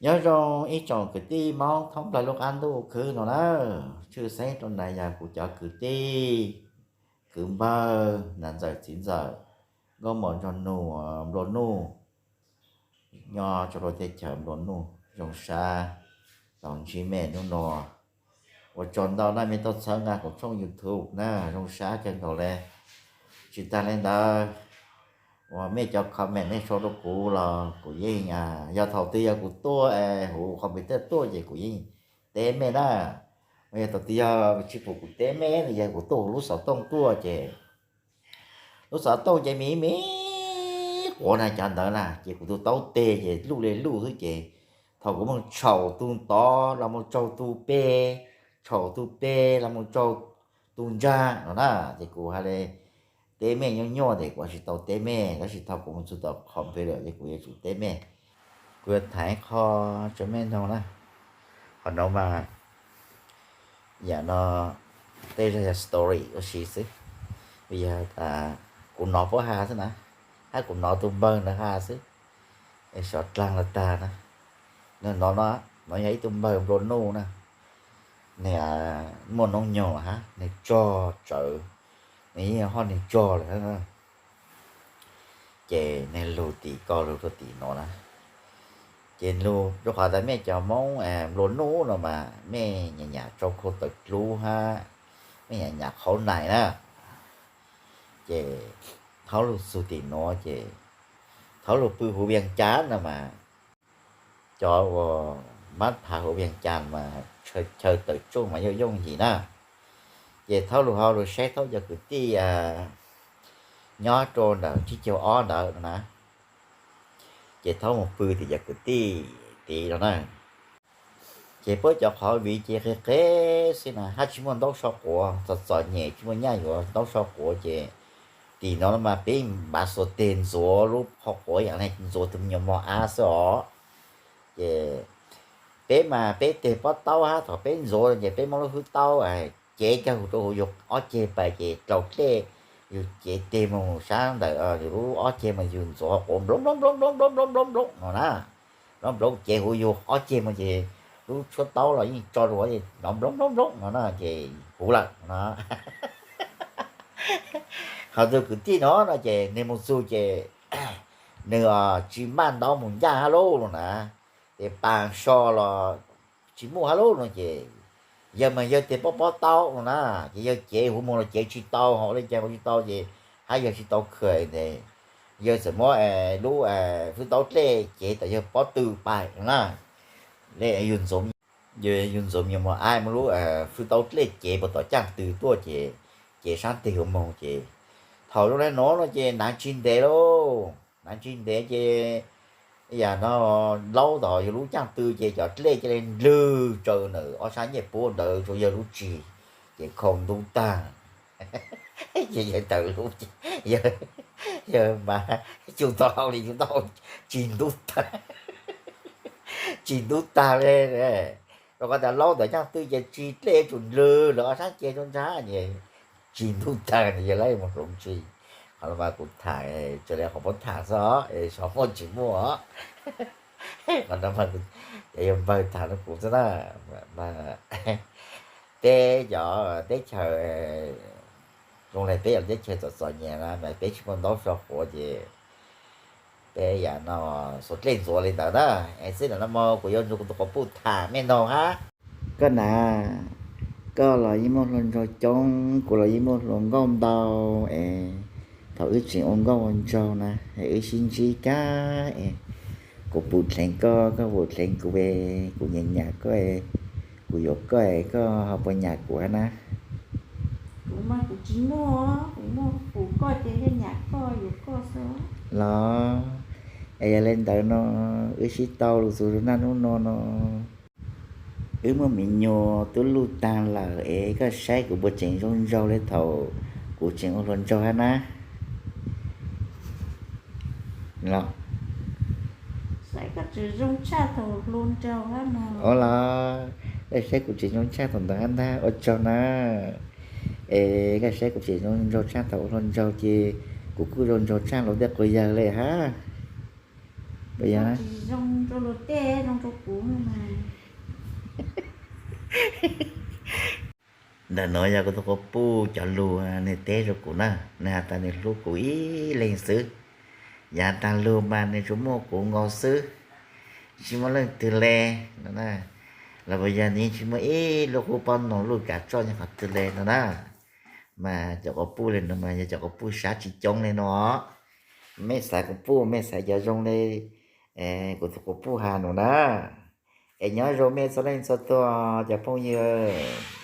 Nyob zoo ib tsoom kwv tij Hmoob thoob plaws lub qab ntuj khwb no na. Tshwj xeeb rau ntawm yog kuv cov kwv tij, kwv npawg, nam ntxawm txiv ntxawm, nkauj mos nraug nus, nplua nuj, nyob rau teb chaws nplua nuj zoo sab tau ntsib mej hnub no. Ua tsaug ntau na mej tau txhawb nqa kuv tshooj YouTube na, zoo sab kawg nkaus le. Tsis tag le ntawd, uas mej cov comment mej sau rau kuv los kuv yeej, yog thaum twg yog kuv tuaj es huv computer tuaj ces kuv yeej teb mej na. Yog thaum twg yog tsis pum kuv teb mej no, yog kuv tuaj huv lub xov tooj tuaj ces lub xov tooj ces me me quav na, cov ntawd na ces kuv tus taub teg ces luj li luj xwb ces thaum kuv moog tshaum tus tod los mus tsaug tus peg, tshaum tus peg los mus tsaug tus ntsag no na, ces kuv hais le teb mej nyuaj nyuaj ces kuv tsis tau teb mej, tab sis thaum kuv mus txug tom computer ces kuv yuav tsum teb mej. Kuv yuav tham ib qho rau mej noog na. Qhov no mas yam no tej zag yog story ua si xwb, vim yog tas kuv nov puab has xwb na, hab kuv nov tus npawg ntawd has xwb, es sov dlaag los tag na. Nws no no, no yog ib tug npawg nplua nuj na, nws muaj noob nyoog lawm hab, nws tsog tsawv, nws yeej ho nws tsog lawm hab. Ces nws lug tim ko lug rau tim no na, ces lug rau qhov tas mej cov Hmoob nplua nuj no mas mej nyam nyam tsau khau tawv dlub hab, mej nyam nyam qhauv nais na. Ces thaum lug txug tim nuav ces thaum lug pw huv Vias Cas no mas cov uas mab phav huv Vias Cas mas chaw tawm tsuj mas yooj yooj yim na. Ces thaum lug ho lug saib thaum cov kwv tij nyob rau ntawm tsib caug ob ntawd no na, ces thaum mus pw tim cov kwv tij tid no na. Ces puab cov qhov viv ces qig qig xwb na, hab tsis muaj ntaub so quav, txom txom nyem tsis muaj nyaj yuav ntaub so quav ces tim no mas peb npav xuas teg ntxuav lub qhov quav yam ne, ntxuav tus me nyuam mos ab xwb os. Ces peb mas peb teg pob taub hab thaum peb ntxuav ces peb muab lub fwb taub cev coj huv rau huv yug ob ceg pais ces dlaus dlej, yug cev teg moog sab ntawm yug lub ob ceg mas yug ntxuav quav nploov nploov nploov nploov nploov nploov nploov nploov no na. Nploov nploov cev huv yug ob ceg moog ces lub tshuab taub los yeej tso rau nploov nploov nploov no na ces huv lawm no. Ho tus kwv tij no no ces nws mus txug ces nws tsis maj ntaub mus ncaj hab lauj no na, ces pas so los tsis muaj hab lauj no ces yawg mas yawg teg pob pob taub no na, ces yawg cev huv moog los cev tsis tau, ho ua le caag ua tsis tau ces hab yawg tsis tau khawm tes yawg txawm muab lub fwb taub dlej cev tom yawg pob tw pais no na. Le yug ntxuav, yug ntxuav me nyuam mos ab muab lub fwb taub dlej cev puag tom caaj tw tuaj ces cev sab teg huv moog ces thaum zoo le nuav no ces naav tsis ntev lauj, naav tsis ntev ces yam no laub tom yug lub caaj tw ces cov dlej ca le ndlwg tsaws ntawm ob sab ncej puab ntawd rua yawg lub tsig ces khau ntub taag. Ces yawg tawm lub, yawg mas cug tau hau li yug tau, tsig ntub taag, tsig ntub taag le. Rua qhov tas laub tom caaj tw ces tsig dlej yuav tsum ndlwg lawm ob sab ceg rua ntsab ces tsig ntub taag, yawg lawv mus hloov tsig. Qhov no mas kuv tham tsuas le qhov puab tham xwb os, es xyov muaj tsis muaj os. Qhov no mas cov yawg npawg tham rua kuv xwb na. Peb cov teb chaws zoo le peb cov teb chaws txom txom nyem na mas peb tsis muaj ntaub so quav ces peb yam no xuas dlej ntxuav li ntawd na. Es xwb ntawm no mas kuv yuav nrug kuv tus quas puj tham mej noog hab. Koj na, koj los yeej muaj hluas nraug coob, kuv los yeej muaj hluas nkauj ntau es thaum wb tseem ua nkauj ua nraug na es wb sib ntsib kag es kuv puas dleev koj, koj puas dleev kuv, kuv nyam nyam koj, kuv yuav koj, koj ho puas nyam kuv hab na? Kuv mas kuv tsis muaj, kuv muaj kuv koj ces yog nyam koj yuav koj xwb. Los, es yog le ntawd no wb sib tau lug txug naj hnub no no wb muaj me nyuam tub luj taag lawm es koj saib kuv puas tseem zoo nraug le thaum kuv tseem ua hluas nraug hab na? Los, saib koj tseem zoo tshaj thaum hluas nraug hab no. Ua los, koj saib kuv tseem zoo tshaj thaum ntawd hab ntag, ua tsaug na. Es koj saib kuv tseem zoo nraug tshaj thaum ua hluas nraug ces kuv kuj zoo nraug tshaj luag tej quas yawg le hab. Zoo rau luag tej, zoo rau kuv mas. Ntawm no yog kuv tus quas puj cov lus nws teb rau kuv na, nws has tas nws hlub kuv ib leeg xwb. Yav tag lug mas nws tsuas muaj kuv nkaus xwb, tsis muaj leej twg le no na. Los puas yog nws yeej tsis muaj ib lub qub pob noog lub kav tsoj nyob qhov twg le no na. Mas cov quas puj li no mas yog cov quas puj sab tsis coob li no. Mej xaiv quas puj mej xaiv cov zoo li kuv tus quas puj has no na. Es nyob zoo mej txhua leej txhua tug cov phooj ywg.